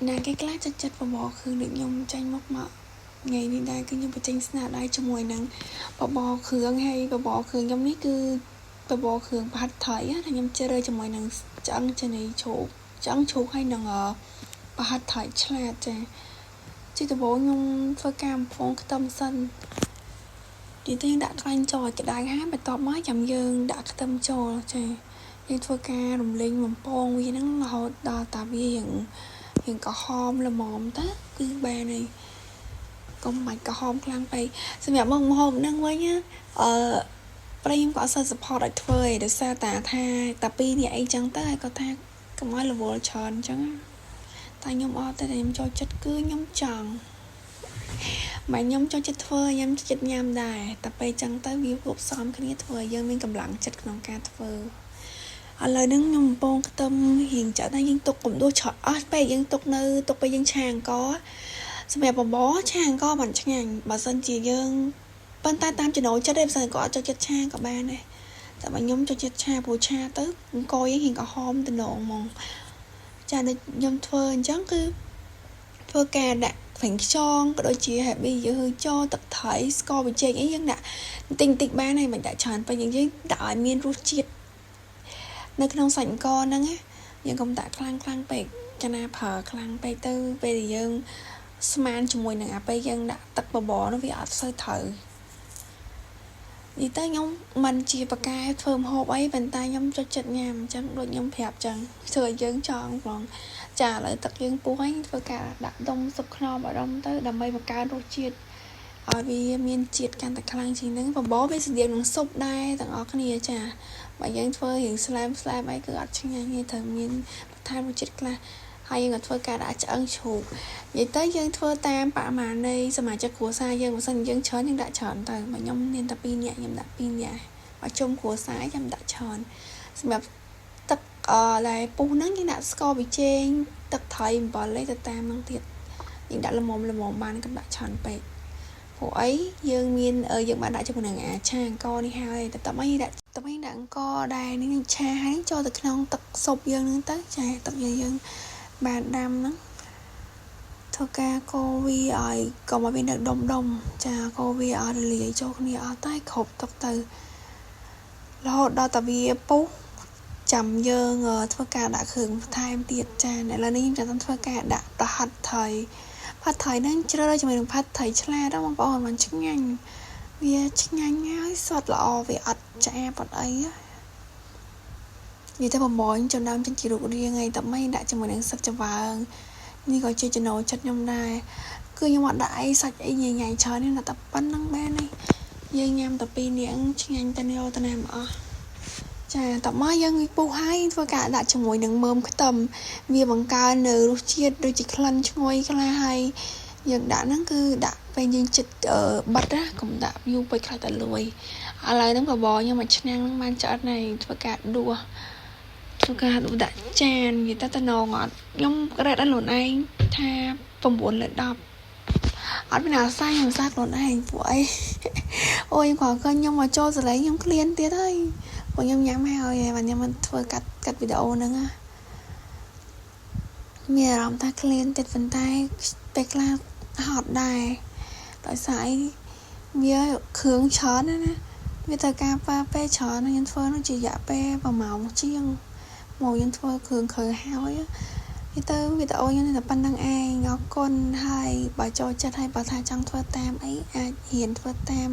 ណាគេខ្លះចិត្តចិត្តបបរគ្រឿងដូចខ្ញុំចេញមកមកថ្ងៃនេះដែរគឺខ្ញុំបញ្ចេញស្នាដៃជាមួយនឹងបបរគ្រឿងហើយបបរគ្រឿងខ្ញុំនេះគឺបបរគ្រឿងប្រហិតត្រីណាខ្ញុំជ្រើសជាមួយនឹងឆ្អឹងជំនីជ្រូកឆ្អឹងជ្រូកហើយនឹងប្រហិតត្រីឆ្លាតចាជាដំបូងខ្ញុំធ្វើការបំពងខ្ទឹមសិនទីទៅយើងដាក់ខ្លាញ់ចូលឲ្យក្តៅហើយបន្ទាប់មកចាំយើងដាក់ខ្ទឹមចូលចាយើងធ្វើការរំលីងបំពងវាហ្នឹងរហូតដល់តាវារៀងរៀងក្រហមល្មមទៅគឺបានហើយកុំបាច់ក្រហមខ្លាំងពេកសម្រាប់មុខម្ហូបហ្នឹងវិញណាអឺប្តីខ្ញុំក៏អត់សូវ support ឲ្យធ្វើឯងដោយសារតាថាតាពីរនេះអីចឹងទៅហើយគាត់ថាកុំឲ្យរវល់ច្រើនអញ្ចឹងតែខ្ញុំអត់ទេតែខ្ញុំចូលចិត្តគឺខ្ញុំចង់មិនខ្ញុំចូលចិត្តធ្វើខ្ញុំចូលចិត្តញ៉ាំដែរតែពេលចឹងទៅវាគួបផ្សំគ្នាធ្វើឲ្យយើងមានកម្លាំងចិត្តក្នុងការធ្វើឥឡូវហ្នឹងខ្ញុំកំពងខ្ទឹមរៀងចាក់តែយើងទុកកុំដួសច្រកអស់ពេកយើងទុកនៅទុកពេលយើងឆាអង្ករសម្រាប់បបរឆាអង្ករបានឆ្ងាញ់បើសិនជាយើងប៉ុន្តែតាមចំណូលចិត្តទេបើសិនគាត់អត់ចូលចិត្តឆាក៏បានដែរតែបើខ្ញុំចូលចិត្តឆាព្រោះឆាទៅអង្ករយើងរៀងក្រហមតំណងហ្មងចាដូចខ្ញុំធ្វើអញ្ចឹងគឺធ្វើការដាក់ខ្វែងខ្យងក៏ដូចជា happy យើងចូលទឹកត្រីស្ករប៊ីចេងអីយើងដាក់បន្តិចបន្តិចបានហើយមិនដាក់ច្រើនពេកយើងយើងដាក់ឲ្យមានរសជាតិនៅក្នុងសាច់អង្ករហ្នឹងណាយើងកុំដាក់ខ្លាំងខ្លាំងពេកចាណាប្រើខ្លាំងពេកទៅពេលដែលយើងស្មានជាមួយនឹងអាពេលយើងដាក់ទឹកបបរនោះវាអត់សូវត្រូវនិយាយទៅខ្ញុំមិនជាប្រកែធ្វើម្ហូបអីប៉ុន្តែខ្ញុំចូលចិត្តញ៉ាំអញ្ចឹងដូចខ្ញុំប្រាប់អញ្ចឹងធ្វើឲ្យយើងចង់ហ្មងចាឥឡូវទឹកយើងពុះហើយធ្វើការដាក់ដុំស៊ុបខ្នុរបដុំទៅដើម្បីបង្កើនរសជាតិឲ្យវាមានជាតិកាន់តែខ្លាំងជាងហ្នឹងបបរវាស្តៀងនឹងស៊ុបដែរទាំងអស់គ្នាចាបើយើងធ្វើរៀងស្លែមស្លែមអីគឺអត់ឆ្ងាញ់ទេត្រូវមានបន្ថែមរសជាតិខ្លះហើយយើងក៏ធ្វើការដាក់ឆ្អឹងជ្រូកនិយាយទៅយើងធ្វើតាមបរិមាណនៃសមាជិកគ្រួសារយើងបើសិនយើងច្រើនយើងដាក់ច្រើនទៅបើខ្ញុំមានតែ2នាក់ខ្ញុំដាក់2នាក់បើជុំគ្រួសារខ្ញុំដាក់ច្រើនសម្រាប់ទឹកអឺដែលពុះហ្នឹងយើងដាក់ស្ករប៊ីចេងទឹកត្រីអំបិលអីទៅតាមហ្នឹងទៀតយើងដាក់ល្មមល្មមបានកុំដាក់ច្រើនពេកព្រោះអីយើងមានយើងបានដាក់ជាមួយនឹងអាឆាអង្ករនេះហើយតែតោះដាក់តោះដាក់អង្ករដែរនេះឆាហើយចូលទៅក្នុងទឹកស៊ុបយើងហ្នឹងទៅចាទឹកយើងយើងបានដាំហ្នឹងធ្វើការកូរវាឲ្យកុំឲ្យវានៅដុំដុំចាកូរវាឲ្យរលាយចូលគ្នាអស់តែគ្រប់ទុកទៅរហូតដល់តែវាពុះចាំយើងធ្វើការដាក់គ្រឿងបន្ថែមទៀតចាឥឡូវនេះខ្ញុំចាំធ្វើការដាក់ប្រហិតត្រីផាត់ត្រីហ្នឹងជ្រើសរើសជាមួយនឹងផាត់ត្រីឆ្លាតបងប្អូនมันឆ្ងាញ់វាឆ្ងាញ់ហើយសុទ្ធល្អវាអត់ឆ្អាបអត់អីនិយាយទៅបំងចំដើមចេញជារូបរាងហើយតែមិនដាក់ជាមួយនឹងសិតច្បើងនេះក៏ជាចំណូលចិត្តខ្ញុំដែរគឺខ្ញុំអត់ដាក់អីសាច់អីញ៉ៃញ៉ៃច្រើនទេតែប៉ុណ្្នឹងបានហើយយើងញ៉ាំតែពីរនាក់ឆ្ងាញ់តែយកទៅណាមកអស់ចាតមកយើងពុះហើយធ្វើការដាក់ជាមួយនឹងមើមខ្ទឹមវាបង្កើននៅរសជាតិដូចជាក្លិនឈ្ងុយខ្លះហើយយើងដាក់ហ្នឹងគឺដាក់ពេលយើងចិត្តបិទណាកុំដាក់យូរពេកខ្លាចតែលួយឥឡូវហ្នឹងបបរខ្ញុំមួយឆ្នាំងហ្នឹងបានឆ្អិតហើយធ្វើការដួសធ្វើការដួសដាក់ចាននិយាយទៅតំណងអត់ខ្ញុំrate ដល់ខ្លួនឯងថា9លើ10អត់មានអាសាខ្ញុំសាខ្លួនឯងពួកអីអូយគាត់ឃើញខ្ញុំមកចូលសលេងខ្ញុំឃ្លានទៀតហើយពួកខ្ញុំញ៉ាំហើយហើយបាទខ្ញុំមិនធ្វើកាត់កាត់វីដេអូហ្នឹងណាមានអារម្មណ៍ថាឃ្លានទៀតប៉ុន្តែពេលខ្លះហត់ដែរដោយសារអីវាគ្រឿងច្រើនណាណាវាត្រូវការប៉ាពេលច្រើនខ្ញុំធ្វើនោះជារយៈពេល1ម៉ោងជាងមកខ្ញុំធ្វើគ្រឿងគ្រើហើយវាទៅវីដេអូខ្ញុំតែប៉ុណ្្នឹងឯងអរគុណហើយបើចូលចិត្តហើយបើថាចង់ធ្វើតាមអីអាចរៀនធ្វើតាម។